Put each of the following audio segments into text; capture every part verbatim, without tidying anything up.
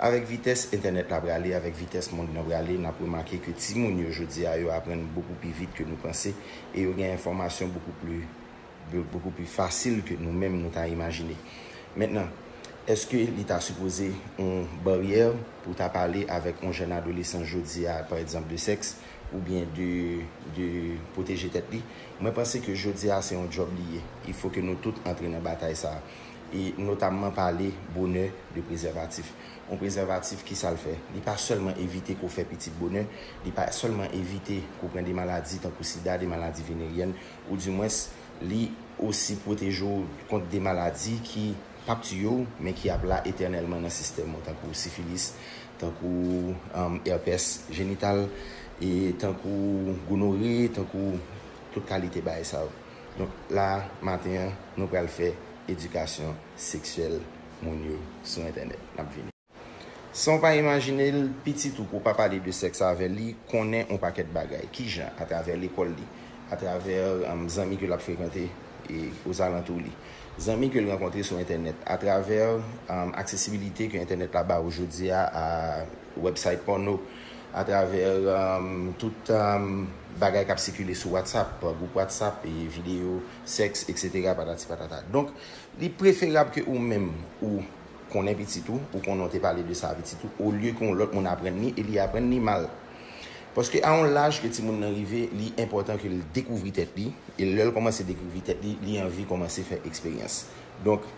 Avèk vitès entènèt la prale, avèk vitès mond nan prale, n ap remake ke timoun yo jodi a yo aprann bokou pi vit ke nou panse e yo gen enfòmasyon bokou pli, bokou pli fasil ke nou menm nou ta imajine. Mentnan, èske li ta sipoze yon baryè pou ta pale avèk yon jèn adolesan jodi a, pa egzanp, de sèks oubyen de, de pwoteje tèt li? Mwen panse ke jodi a se yon djòb li ye. Il faut que nou tout antre nan batay sa a. E notamman pale bonè de prezèvatif. Yon prezèvatif, kisa l fè? Li pa sèlman evite ke w fè pitit bonè, li pa sèlman evite ke w pran de maladi tankou sida, de maladi veneryèn, oudimwens, li osi pwoteje w kont de maladi ki p ap tiye w, men ki ap la etènèlman nan sistèm ou, tankou sifilis, tankou, um, èpès jenital, e tankou gonore, tankou tout kalite bagay sa yo. Donk, la, maten an, nou pral fè edikasyon seksyèl moun yo sou entènèt. N ap vini. San w pa imajine l, pitit ou, pou w pa pale de sèks avè li, konnen yon pakèt bagay. Kijan? Atravè lekòl li, atravè, um, zanmi ke l ap frekante e ozalantou li. Zanmi ke l rankontre sou entènèt, atravè, um, aksesibilite ke entènèt la ba ou jodi a, a website pòno, atravè, um, tout, um, bagay k ap sikile sou WhatsApp, gwoup WhatsApp, e videyo sèks, etsetera, patati patata. Donk, li preferab ke ou menm, ou konnen pitit ou, ou konnen w te pale de sa a pitit ou, olye ke yon lòt moun aprann li, e li aprann li mal. Paske a yon laj ke timoun nan rive, li enpòtan ke l dekouvri tèt li, e lè l kòmanse dekouvri tèt li, li anvi kòmanse fè eksperyans. Donk,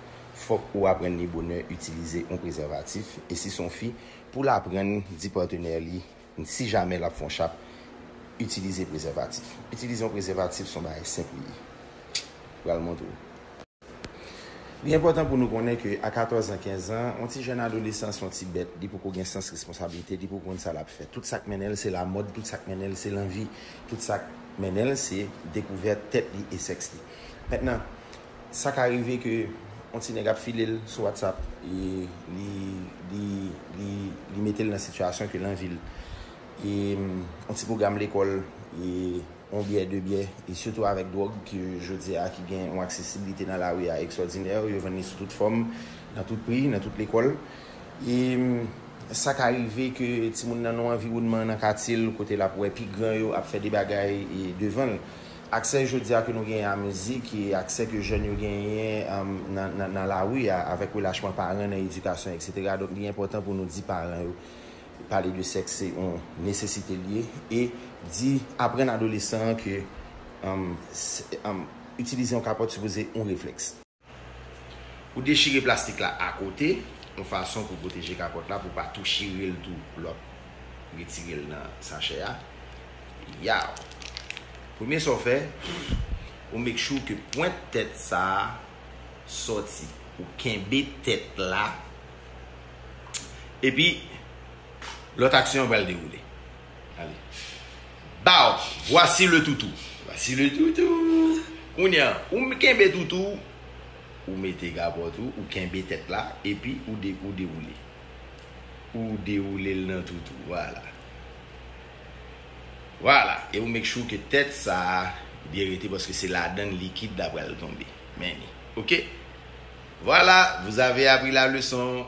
fòk ou aprann li bonè itilize yon prezèvatif, e si se yon fi, pou l aprann di patnè li, si jamè l ap fè yon chap, itilize prezèvatif. Itilize yon prezèvatif se yon bagay senp li ye. Pral montre w. Li enpòtan pou nou konnen ke a katòz an, kenz an, yon ti jèn adolesan se yon ti bèt, li poko gen sans responsablite, li poko konn sa l ap fè. Tout sa k mennen l se lamòd, tout sa k mennen l se lanvi, tout sa k mennen l se dekouvèt tèt li e sèks li. Mentnan, sa ka rive ke yon ti nèg ap file l sou WhatsApp, e li, li, li, li mete l nan sitiyasyon ke l anvi l. E, mm, yon ti pwogram lekòl, e yon byè, de byè, e sitou avèk dwòg ke jodi a ki gen yon aksesibilite nan lari a ekstwòdinè, yo vann li sou tout fòm, nan tout pri, nan tout lekòl. E, mm, sa ka rive ke timoun nan nan yon anviwònman nan katye l, kote l ap wè pi gran yo ap fè de bagay, e, devan l. Aksè jodi a ke nou genyen a mizik, e aksè ke jèn yo genyen, um, nan, nan, nan lari a, avèk relachman paran nan edikasyon, etsetera. Donk, li enpòtan pou nou di paran yo, pale de sèks se yon nesesite l ye, e di, aprann adolesan an ke, um, s-, um, itilize yon kapòt sipoze yon reflèks. Ou dechire plastik la akote, yon fason pou pwoteje kapòt la, pou pa tou chire l tou, lè w ap retire l nan sachè a. Yow! Premye sa w fè, ou make sure ke pwent tèt sa a sòti. Ou kenbe tèt la. Epi, lòt aksyon an pral dewoule. Ale. Bow! Voici le toutou. Voici le toutou. Kounye a, ou m-, kenbe toutou, ou mete kapòt ou, ou kenbe tèt la, epi ou de-, ou dewoule. Ou dewoule l nan toutou. Vwala. Vwala. E ou make sure ke tèt sa a byen rete, paske se ladan l likid la pral tonbe. Men li. Oke? Vwala, vous avez appris la leçon.